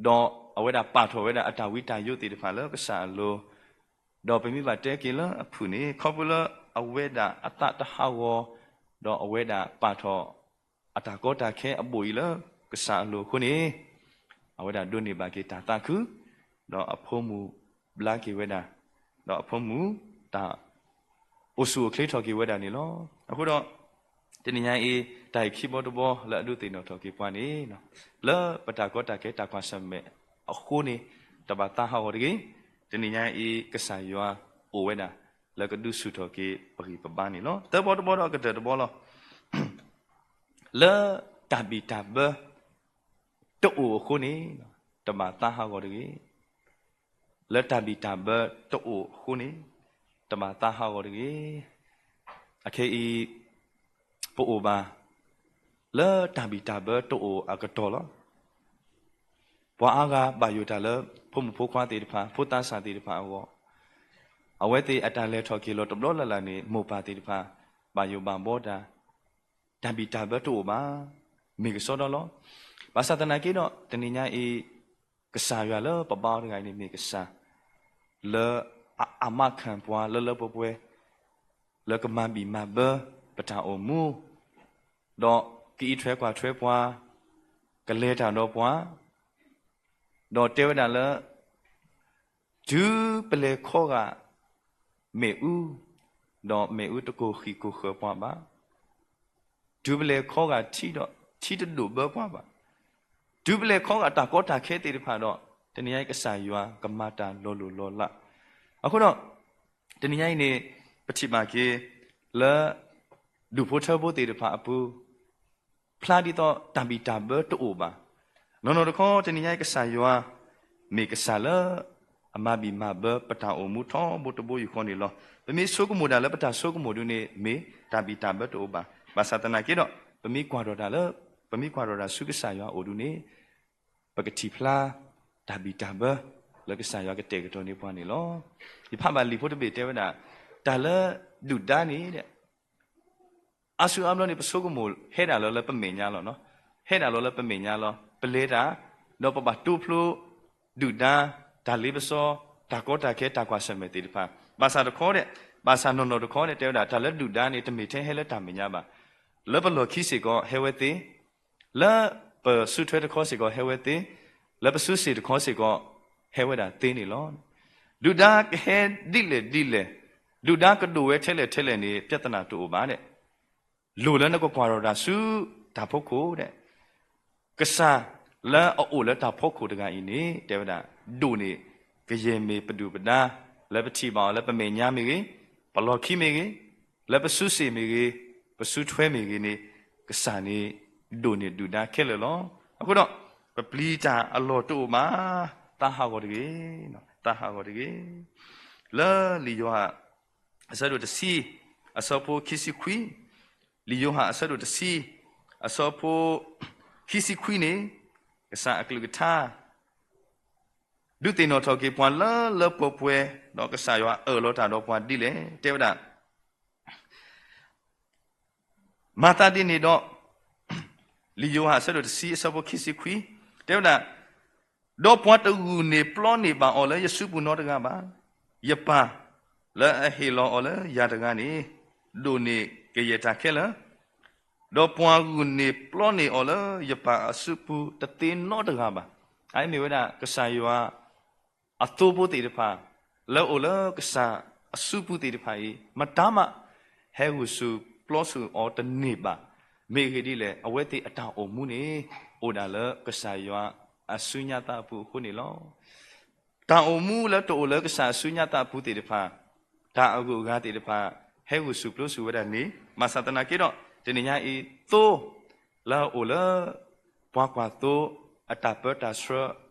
ဒီးအဝဲဒၣ်ပာ်ထီၣ်ဝဲဒၣ်အတၢ်ဝံတၢ်ယိးသ့ၣ်တဖၣ်လၢကစၢ်အလိၤ, ဒီးပမ့ၢ်ဘၣ်တဲက့ၤလၢအဖုၣ်န့ၣ် ခီဖျိလၢအဝဲဒၣ်အသးတဟးဂီၤ, ဒီးအဝဲဒၣ်ပာ်ထီၣ် အတၢ်ကီတၢ်ခဲအဘိၣ်အံၤလၢကစၢ်အလိၤအဃိန့ၣ်, အဝဲဒၣ်ဒိးန့ၢ်ဘၣ်က့ၤတၢ်သးခု, ဒီးအဖိမုၣ်ဘျါက့ၤဝဲဒၣ်, ဒီးအဖိမုၣ်တၢ် အိၣ်ဆူၣ်အိၣ်ချ့ထီၣ်က့ၤဝဲဒၣ်န့ၣ်လီၤ. အဃိဒီး တနံၤညါအံၤ တၢ်ဂ့ၢ်ခံဘီတဘီလၢအဒုးသ့ၣ်နီၣ်ထီၣ်က့ၤပှၤန့ၣ်, လၢပတၢ်ကီတၢ်ခဲတၢ်ကွၢ်ဆၢၣ်မဲာ်အဃိန့ၣ် တဘၣ်သးဟးဂီၤတဂ့ၤ. တနံၤညါအံၤ ကစၢ်ယွၤအိၣ်ဝဲဒၣ် လၢကဒုးဆူၣ်ထီၣ်က့ၤပဂံၢ်ပဘါန့ၣ်လီၤ. သၢဘီတဘီဒီးအကတၢၢ်တဘီလီၤ. လၢတၢ်ဘံၣ်တၢ်ဘၢတအိၣ်အဃိန့ၣ် တဘၣ်သးဟးဂီၤတဂ့ၤ. လၢတၢ်ဘံၣ်တၢ်ဘၢတအိၣ်အဃိန့ၣ် တဘၣ်သးဟးဂီၤတဂ့ၤ. အခဲအံၤ ပအိၣ်ဘၣ် လၢတၢ်ဘံၣ်တၢ်ဘၢတအိၣ်အကတီၢ်လီၤ. ပှၤအါဂၤဘၣ်ယိၣ်တၢ်လၢ ဖိမုၣ်ဖိခွါသ့ၣ်တဖၣ် ဖိသးစၢ်သ့ၣ်တဖၣ်အဂီၢ်, အဝဲသ့ၣ်အတၢ်လဲၤထီၣ်က့ၤလီၤတဘျီလၢ်လၢ်န့ၣ် မိၢ်ပၢ်သ့ၣ်တဖၣ် ဘၣ်ယိၣ်ဘၣ်ဘှီတၢ်, တၢ်ဘံၣ်တၢ်ဘၢတအိၣ်ဘၣ်. မ့ၢ်ကစီဒီလီၤ. ဘၣ်ဆၣ်သနာ်က့ဒီး တနံၤညါအံၤ ကစၢ်ယွၤလၢပဘါအီၤတဂၤအံၤန့ၣ်မ့ၢ်ကစၢ် လၢအအမးခၣ်ပှၤလၢလၢပှဲၤပှဲၤ, လၢကမၤဘံၣ်မၤဘၢပတၢ်အိၣ်မူ, ဒီးကအံးထွဲကွၢ်ထွဲပှၤ, ကလဲၤတၢ်ဒီးပှၤ, ဒီးတဲဝဲဒၣ်လၢ တုၤပလဲၤခီဂာ်မ့ၣ်အူ, ဒီးမ့ၣ်အူတကိၢ်ဃံးကိၢ်ဃၢၤပှၤဘၣ်. တုၤပလဲၤခီဂာ်ထံဒီး ထံတဒိၣ်ဘၢပှၤဘၣ်. တုၤပလဲၤခီဂာ်တၢ်ကီတၢ်ခဲသ့ၣ်တဖၣ်ဒီး တနံၤညါအံၤကစၢ်ယွၤကမၤတၢ်လီၤလိၢ်လီၤလး. အဃိဒီး တနံၤညါအံၤန့ၣ် ပထံၣ်ဘၣ်က့ၤ လၢ ဒူၣ်ဖိထၢဖိသ့ၣ်တဖၣ်အပူၤ ဖျါဒ်သိးတၢ်ဘံၣ်တၢ်ဘၢတအိၣ်ဘၣ်. နီၢ်နီၢ်တခီ တနံၤညါအံၤကစၢ်ယွၤ မ့ၢ်ကစၢ်လၢအမၤဘံၣ်မၤဘၢပတၢ်အိၣ်မူထီဘိတဘိယူၢ်ဃီန့ၣ်လီၤ. ပမ့ၢ်ဆိကမိၣ်ဒၣ်လၢပတၢ်ဆိကမိၣ်ဒုန့ၣ် မ့ၢ်တၢ်ဘံၣ်တၢ်ဘၢတအိၣ်ဘၣ်. ဘၣ်ဆၣ်သနာ်က့ဒီး ပမ့ၢ်ကွၢ်ထီၣ်တၢ်လၢ ပမ့ၢ်ကွၢ်ထီၣ်တၢ်ဆူကစၢ်ယွၤအအိၣ်ဒုန့ၣ် ပကထံၣ်ဖျါတၢ်ဘံၣ်တၢ်ဘၢလၢကစၢ်ယွၤကတဲာ်ကတီၤန့ၢ်ပှၤန့ၣ်လီၤ. ယဖးဘၣ်လံာ်ဖိတဘ့ၣ်တဲဝဲဒၣ် တၢ်လၢဒုၣ်ဒါန့ၣ် အါစုအါဘျီန့ၣ် ပဆိကမိၣ်ဟဲဒၣ်လီၤလၢပမဲာ်ညါလီၤ. ဟဲဒၣ်လီၤလၢပမဲာ်ညါလီၤ. ပလဲၤတၢ် ဒီးပဘၣ်တိဖျိ ဒုၣ်ဒါ တၢ်လ့ပစီ တၢ်ကီတၢ်ခဲ တၢ်ကွၢ်ဆၢၣ်မဲာ်သ့ၣ်တဖၣ် ဘၣ်ဆၣ်တခီဒီး ဘၣ်ဆၣ်နီၢ်နီၢ်တခီန့ၣ် တဲဝဲဒၣ် တၢ်လၢဒုၣ်ဒါန့ၣ် တမ့ၢ်ထဲဟဲလၢတၢ်မဲာ်ညါဘၣ်. လၢပလီၢ်ခံစ့ၢ်ကီးဟဲဝဲသ့, လၢပစုထွဲတခီစ့ၢ်ကီးဟဲဝဲသ့, လၢပစုစ့ၣ်တခီစ့ၢ်ကီး ဟဲဝဲဒၣ်သ့န့ၣ်လီၤ. ဒုၣ်ဒါကဟဲဒ်လဲၣ်ဒ်လဲၣ်, ဒုၣ်ဒါကဒိၣ်ဝဲထဲလဲၣ်ထဲလဲၣ်န့ၣ် ပြဿနာတအိၣ်ဘၣ်ဒီး လိၣ်လၢနကကွၢ်ထီၣ်တၢ်ဆူတၢ်ဖီခိၣ်ဒီး ကစၢ်လၢအအိၣ်လၢတၢ်ဖီခိၣ်တဂၤအံၤန့ၣ် တဲဝဲဒၣ် ဒိၣ်န့ၢ်ကယဲၢ်မ့ၢ်ပဒုၣ်ပဒါ လၢပထံၣ်ဘၣ်အီၤလၢပမဲာ်ညါမ့ၢ်ဂ့ၤ, ပလီၢ်ခံမ့ၢ်ဂ့ၤ, လၢပစုစ့ၣ်မ့ၢ်ဂ့ၤ, ပစုထွဲမ့ၢ်ဂ့ၤန့ၣ် ကစၢ်န့ၣ်ဒိၣ်န့ၢ်ဒုၣ်ဒါခဲလၢာ်လီၤ. အဃိဒီး ပပျံၤတၢ်အလီၢ်တအိၣ်ဘၣ်, သးဟးဂီၤတဂ့ၤ, သးဟးဂီၤတဂ့ၤ. လၢလံာ်ယိၤဟၣ် အဆၢဒိၣ်တဆံ အဆၢဖိခံဆံခွံ, လံာ်ယိၤဟၣ်အဆၢဒိၣ်တဆံ အဆၢဖိခံဆံခွံန့ၣ် ကစၢ်အကလုၢ်ကထါ ဒုးသ့ၣ်နီၣ်ထီၣ်က့ၤပှၤလၢလၢပှဲၤပှဲၤ, ဒီးကစၢ်ယွၤအၢၣ်လီၤတၢ်ဒီးပှၤဒ်လဲၣ် တဲဝဲဒၣ် မၤသးဒ်န့ၣ်ဒီး, လံာ်ယိၤဟၣ်အဆၢဒိၣ်တဆံအဆၢဖိခံဆံခွံ, တဲဝဲဒၣ်, ဒီးပှၤတဂုာ်န့ၢ်ပျီန့ၢ်ဘၣ်အီၤလၢယစုပူၤနီတဂၤဘၣ်. ယပၢ်လၢအဟ့ၣ်လီၤအီၤလၢယၤတဂၤန့ၣ် ဒိၣ်န့ၢ်ကယဲၢ်တၢ်ခဲလၢာ်, ဒီးပှၤဂုာ်န့ၢ်ပျီန့ၢ်အီၤလၢယပၢ်အစုပူၤတသ့နီတဂၤဘၣ်. အအံၤမ့ၢ်ဝဲဒၣ်ကစၢ်ယွၤ အသိဖိသ့ၣ်တဖၣ် လၢအအိၣ်လၢကစၢ်အစုပူၤသ့ၣ်တဖၣ်အံၤ မတၤမး ဟဲဂုာ်ဆူၣ်ပျီဆူၣ်အီၤတန့ၢ်ဘၣ်. မ့ၢ်အဂ့ၢ်ဒ်လဲၣ် အဝဲသ့ၣ်အတၢ်အိၣ်မူန့ၣ် အိၣ်ဒၣ်လၢကစၢ်ယွၤအစုညါသးအပူၤအဃိန့ၣ်လီၤ. တၢ်အိၣ်မူလၢတအိၣ်လၢကစၢ်အစုညါသးအပူၤသ့ၣ်တဖၣ်, တၢ်အဂုၤအဂၤသ့ၣ်တဖၣ် ဟဲဂုာ်ဆူၣ်ပျီဆူၣ်ဝဲဒၣ်န့ၣ်, ဘၣ်ဆၣ်သနာ်က့ဒီး တနံၤညါအံၤ သိ လၢအအိၣ်လၢ ပှၤကွၢ်သိအတၢ်ပၢတၢ်ဆှၢ,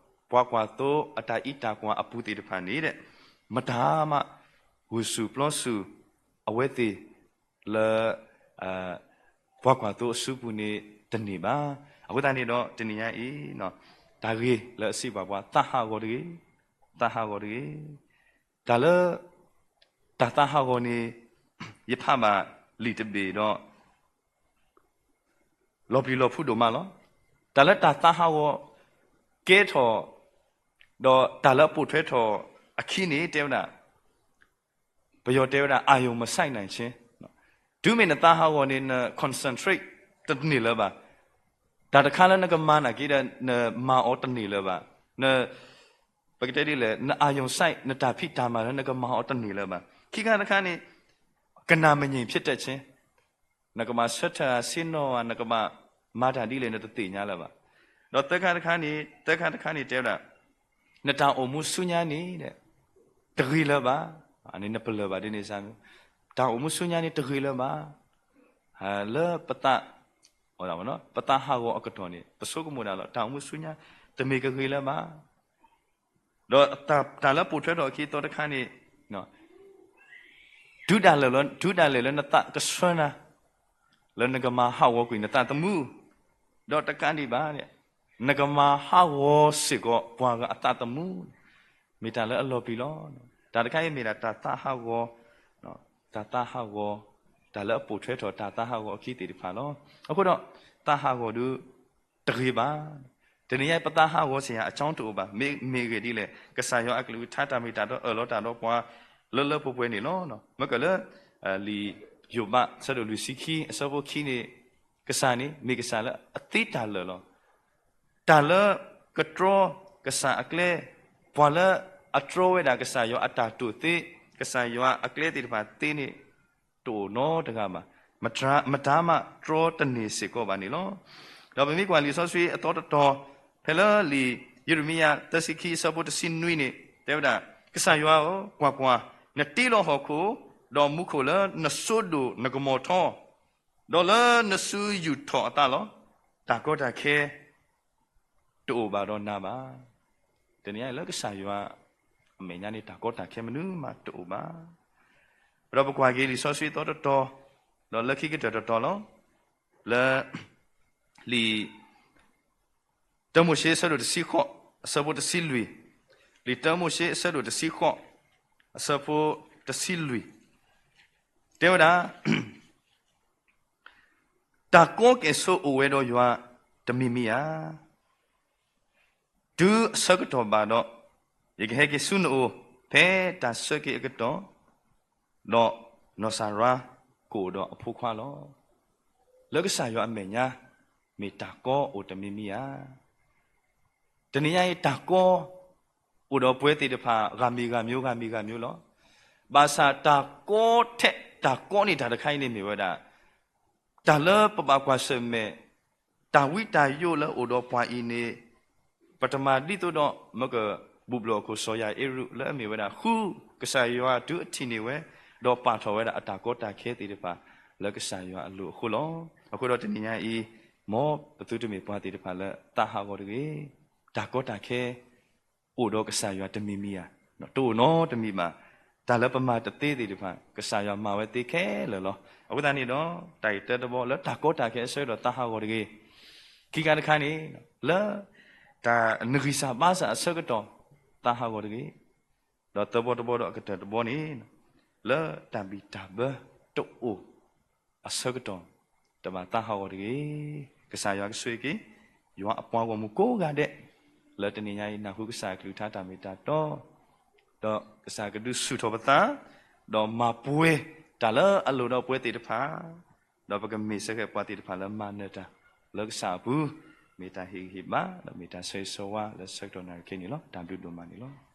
ပှၤကွၢ်သိအတၢ်အံးတၢ်ကွၢ်အပူၤသ့ၣ်တဖၣ်န့ၣ်ဒီး မတၤမး ဂုာ်ဆူၣ်ပျီဆူၣ်အဝဲသ့ၣ်လၢ ပှၤကွၢ်သိအစုပူၤန့ၣ်တန့ၢ်ဘၣ်. အဃိသတးန့ၣ်ဒီး တနံၤညါအံၤ တၢ်ဂ့ၢ်လၢအစံးဘၣ်ပှၤ သးဟးဂီၤတဂ့ၤ, သးဟးဂီၤတဂ့ၤ. တၢ်လၢ တၢ်သးဟးဂီၤန့ၣ် ယဖးဘၣ်လံာ်တဘ့ၣ်ဒီး လီၤပျံၤလီၤဖုးဒိၣ်မးလီၤ. တၢ်လၢတၢ်သးဟးဂီၤ ကဲထီၣ် ဒီးတၢ်လၢအပိာ်ထွဲထီၣ်အခံန့ၣ် တဲဝဲဒၣ် ပယီၤတဲဝဲဒၣ် အာရုံမစိုက်နိုင်ခြင်း, တုၤမ့ၢ်နသးဟးဂီၤန့ၣ် န concentrate တန့ၢ်လၢၤဘၣ်. တၢ်တခါလၢနကမၤနာ်က့ဒီး နမၤအီၤတန့ၢ်လၢၤဘၣ်. န ပကတဲဒ်လဲၣ် န အာရုံစိုက် နတၢ်ဖံးတၢ်မၤလၢနကမၤအီၤတန့ၢ်လၢၤဘၣ်. ခံခါတခါန့ၣ် ကနၣ်မငြိမ်ဖြစ်တတ်ခြင်း, နကဘၣ်ဆၢထၢၣ်ဆ့ၣ်နီၤဧါ, နကဘၣ်မၤတၢ်ဒ်လဲၣ် နတသ့ၣ်ညါလၢၤဘၣ်. ဒီးသၢခါတခါန့ၣ်, သၢခါတခါန့ၣ်တဲဝဲဒၣ် နတၢ်အိၣ်မူဆူညါန့ၣ် တဂ့ၤလၢၤဘၣ်. နပလၢၢ်ဘၣ်ဒ်န့ၣ်စ့ၢ်, တၢ်အိၣ်မူဆူညါန့ၣ်တဂ့ၤလၢၤဘၣ်. လၢပသး ပသးဟးဂီၤအကတီၢ်န့ၣ် ပဆိကမိၣ်ဒၣ်လီၤ တၢ်အိၣ်မူဆူညါ တမ့ၢ်ကဂ့ၤလၢၤဘၣ်. ဒီးတၢ်လၢပိာ်ထွဲထီၣ်အခံအသီတခါန့ၣ် တုၤဒၣ်လဲာ်လၢနသးကဆှၢနၤ လၢနကမၤဟးဂီၤကွံာ်နသးသမူ, ဒီးတကးဒံးဘၣ် နကမၤဟးဂီၤစ့ၢ်ကီးပှၤဂၤအသးသမူ, မ့ၢ်တၢ်လၢအလီၤပျံၤလီၤ. တၢ်တခါအံၤမ့ၢ်ဒၣ်တၢ်သးဟးဂီၤ, တၢ်သးဟးဂီၤ, တၢ်လၢအပိာ်ထွဲထီၣ်တၢ်သးဟးဂီၤအခံသ့ၣ်တဖၣ်လီၤ. အဃိဒီး သးဟးဂီၤဒုး တဂ့ၤဘၣ်. တနံၤညါပသးဟးဂီၤစ့ၢ်ယၤ အကၠီတအိၣ်ဘၣ်. မ့ၢ်ဂ့ၢ်ဒ်လဲၣ် ကစၢ်ယွၤအကလုၢ်ကထါတၢ်မ့ၢ်တၢ်တီအၢၣ်လီၤတၢ်ဒီးပှၤ လၢလၢပှဲၤပှဲၤန့ၣ်လီၤ. မ့ၢ်ကလၢ လံာ်ယိၤဘး အဆၢဒိၣ်လွံၢ်ဆံခံ အဆၢဖိခံန့ၣ် ကစၢ်န့ၣ် မ့ၢ်ကစၢ်လၢအသ့တၢ်လၢာ်လီၤ. တၢ်လၢကတြီကစၢ်အကျဲ, ပှၤလၢအတြီဝဲဒၣ်ကစၢ်ယွၤအတၢ်တိာ်သ့, ကစၢ်ယွၤအကျဲသ့ၣ်တဖၣ်သ့န့ၣ် တအိၣ်နီတဂၤဘၣ်. မတၤမးတြီတန့ၢ်စ့ၢ်ကီးဘၣ်န့ၣ်လီၤ. ဒီးပမ့ၢ်ကွၢ်လံာ်စီဆှံအသီတတီၤ ဖဲလၢလံာ်ယံးရမံယၤ သၢဆံခံ အဆၢဖိတဆံနွံန့ၣ် တဲဝဲဒၣ်, ကစၢ်ယွၤဧၢ, ကွၢ်ကွၢ်, နတ့လီၤဟီၣ်ခိၣ် ဒီးမူခိၣ်လၢနစိဒိၣ်နကမီၤထီ, ဒီးလၢနစုယူာ်ထီၣ်အသးလီၤ. တၢ်ကီတၢ်ခဲ တအိၣ်ဘၣ်ဒီးနၤဘၣ်. တနံၤညါအံၤလၢကစၢ်ယွၤအမဲာ်ညါန့ၣ် တၢ်ကီတၢ်ခဲမနုၤမးတအိၣ်ဘၣ်. ဒီးပကွၢ်က့ၤလံာ်စီဆှံအသီတတီၤ, ဒီးလၢခံကတၢၢ်တတီၤလီၤ. လၢ လံာ် တၢမိၤၡ့အဆၢဒိၣ်တဆံဃိး အဆၢဖိတဆံလွံၢ်, လံာ်တၢမိၤၡ့အဆၢဒိၣ်တဆံဃိး အဆၢဖိတဆံလွံၢ်, တဲဝဲဒၣ် တၢ်ကီကဲၣ်ဆိးအိၣ်ဝဲဒီးယွၤတမံၤမံၤဧါ. တုၤအဆၢကတီၢ်ဘၣ်ဒီး, ယကဟဲက့ၤဆူနအိၣ် ဖဲတၢ်ဆၢက့ၤအကတီၢ်, ဒီးနီၢ်စၢ်ရါကအိၣ်ဒီးအဖိခွါလီၤ. လၢကစၢ်ယွၤအမဲာ်ညါ မ့ၢ်တၢ်ကီအိၣ်တမံၤမံၤဧါ. တနံၤညါအံၤ တၢ်ကီ အိၣ်ဒီးပဝဲသ့ၣ်တဖၣ် ဂၤမံၤဂၤမံၤ ဂၤမံၤဂၤမံၤလီၤ. ဘၣ်ဆၣ်တၢ်ကီထဲ တၢ်ကီန့ၢ်တၢ်တခါအံၤန့ၣ်မ့ၢ်ဝဲဒၣ် တၢ်လၢပဘၣ်ကွၢ်ဆၢၣ်မဲာ် တၢ်ဝံတၢ်ယိးလၢအိၣ်ဒီးပှၤအံၤန့ၣ် ပတမၤဒ်သိးဒီး မၢကဘူၣ်ဘျီၣ်အခိၣ်စီၤယၤအ့ရူး လၢအမ့ၢ်ဝဲဒၣ် ဃုကစၢ်ယွၤတုၤအထံၣ်န့ၢ်ဝဲ ဒီးပာ်ထီၣ်ဝဲဒၣ်အတၢ်ကီတၢ်ခဲသ့ၣ်တဖၣ် လၢကစၢ်ယွၤအလိၤအဃိလီၤ. အဃိဒီးတနံၤညါအံၤ မ်ပသုတမ့ၢ်ပှၤသ့ၣ်တဖၣ်လၢသးဟးဂီၤတဂ့ၤ. တၢ်ကီတၢ်ခဲ အိၣ်ဒီးကစၢ်ယွၤတမံၤမံၤဧါ, တအိၣ်နီတမံၤဘၣ်. တၢ်လၢပမၤတသ့သ့ၣ်တဖၣ် ကစၢ်ယွၤမၤဝဲသ့ခဲလၢာ်လီၤ. အဃိသတးန့ၣ်ဒီး တၢ်အံၤတၢတဘီ လၢတၢ်ကီတၢ်ခဲအဆၢကတီၢ်သးဟးဂီၤတဂ့ၤ. ခံခါတခါန့ၣ် လၢ တၢ်နဂံၢ်စၢ်ဘါစၢ်အဆၢကတီၢ် သးဟးဂီၤတဂ့ၤ. ဒီးသၢဘီတဘီဒီးအကတၢၢ်တဘီန့ၣ် လၢတၢ်ဘံၣ်တၢ်ဘၢတအိၣ် အဆၢကတီၢ် တဘၣ်သးဟးဂီၤတဂ့ၤ. ကစၢ်ယွၤကဆိၣ်ဂ့ၤက့ၤ ယွၤအပှၤဂီၢ်မုၢ်ကိးဂၤဒဲး လၢတနံၤညါအံၤ နၢ်ဟူကစၢ်အကလုၢ်ကထါတၢ်မ့ၢ်တၢ်တီ ဒီးကစၢ်ကဒုးဆူၣ်ထီၣ်ပသး ဒီးမၤပှဲၤတၢ်လၢအလိၣ်ဒီးပဝဲသ့ၣ်တဖၣ် ဒီးပကမ့ၢ်စ့ၢ်ကီးပှၤသ့ၣ်တဖၣ်လၢမၤနၢၤတၢ်လၢကစၢ်အပူၤ မ့ၢ်တၢ်ဟ့ၣ်ဂံၢ်ဟ့ၣ်ဘါ ဒီးမ့ၢ်တၢ်ဆၢဂ့ၤဆၢဝါလၢဆၢကတီၢ်နၣ်ရံၣ်ခဲအံၤန့ၣ်လီၤ. တၢ်ဘျုးဒိၣ်မးန့ၣ်လီၤ.